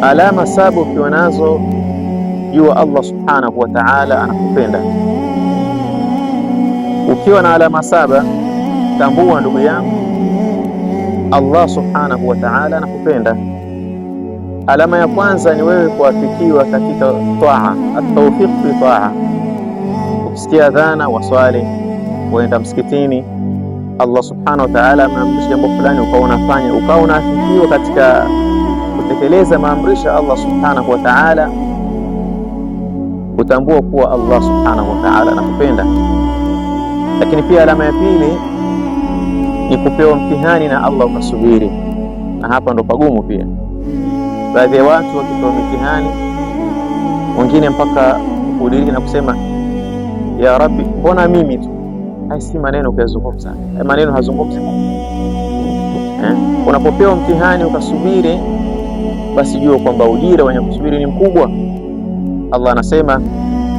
Alama saba ukiwa nazo, jua Allah subhanahu wa ta'ala anakupenda. Ukiwa na alama saba, tambua ndugu yangu, Allah subhanahu wa ta'ala anakupenda. Alama ya kwanza ni wewe kuafikiwa katika taa, at-tawfiq fi taa. Ukisikia adhana waswali, waenda msikitini, Allah subhanahu wa ta'ala ameamrisha jambo fulani, ukawa unafanya, ukawa unaafikiwa katika kutekeleza maamrisho ya Allah subhanahu wa ta'ala, utambua kuwa Allah subhanahu wa ta'ala anakupenda. Lakini pia alama ya pili ni kupewa mtihani na Allah ukasubiri, na hapa ndo pagumu pia. Baadhi ya watu wakipewa mitihani, wengine mpaka kudiriki na kusema ya Rabbi, mbona mimi tu? Hai, si maneno kuyazungumza, haya maneno hazungumzi Mungu. Unapopewa mtihani ukasubiri, basi jua kwamba ujira wenye kusubiri ni mkubwa. Allah anasema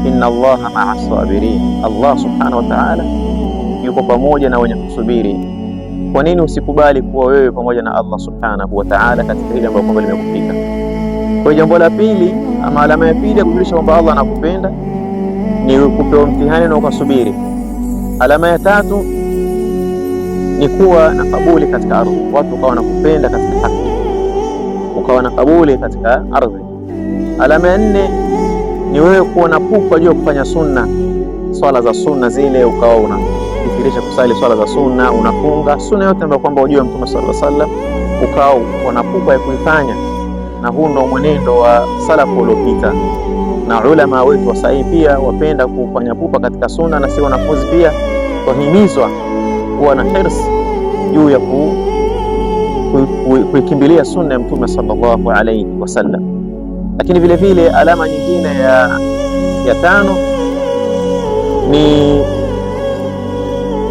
inna Allaha ma'a sabirin, Allah subhanahu wa ta'ala yuko pamoja na wenye kusubiri. Kwa nini usikubali kuwa wewe pamoja na Allah subhanahu wa ta'ala katika hili ambalo kwamba limekufika? Kwa jambo la pili ama alama ya pili ya kujulisha kwamba Allah anakupenda ni kupewa mtihani na ukasubiri. Alama ya tatu ni kuwa na kabuli katika ardhi, watu ukawa nakupenda katika haki, ukawa na kabuli katika ardhi. Alama ya nne ni wewe kuwa na pupa juu ya kufanya sunna, swala za sunna zile, ukawa unakithirisha kusali swala za sunna, unafunga sunna yote ambayo kwamba ujue Mtume sallallahu alaihi wasallam, ukawa una pupa ya kuifanya. Na huu ndo mwenendo wa salafu waliopita na ulama wetu wa sahihi pia wapenda kufanya pupa katika sunna, na si wanafunzi pia wahimizwa kuwa na hirs juu ya kuikimbilia sunna ya Mtume sallallahu alaihi wasallam. Lakini vile vile alama nyingine ya tano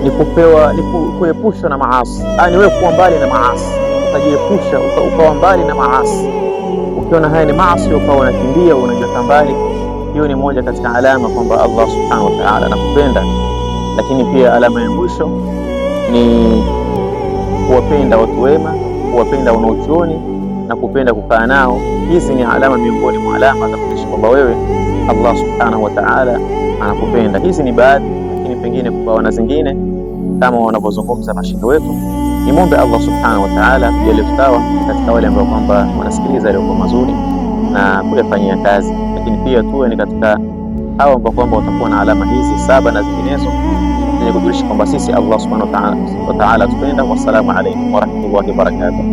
ni kupewa ni kuepushwa na maasi, yani wewe kuwa mbali na maasi, ukajiepusha ukawa mbali na maasi. Ukiona haya ni maasi, ukawa unakimbia unajiweka mbali, hiyo ni moja katika alama kwamba Allah subhanahu wa ta'ala anakupenda. Lakini pia alama ya mwisho ni kuwapenda watu wema, kuwapenda wanaochuoni na kupenda kukaa nao. Hizi ni alama miongoni mwa alama za kuonyesha kwamba wewe Allah subhanahu wa ta'ala anakupenda. Hizi ni baadhi, lakini pengine kukawa na zingine kama wanavyozungumza mashehe wetu. Nimwombe Allah subhanahu wa ta'ala atujalie tutawa katika wale ambao kwamba wanasikiliza yaliyokuwa mazuri na kuyafanyia kazi, lakini pia tuwe ni katika hao ambao kwamba watakuwa na alama hizi saba na zinginezo zenye kujulisha kwamba sisi Allah subhanahu wa ta'ala tupenda. Wassalamu alaikum warahmatullahi wabarakatuh.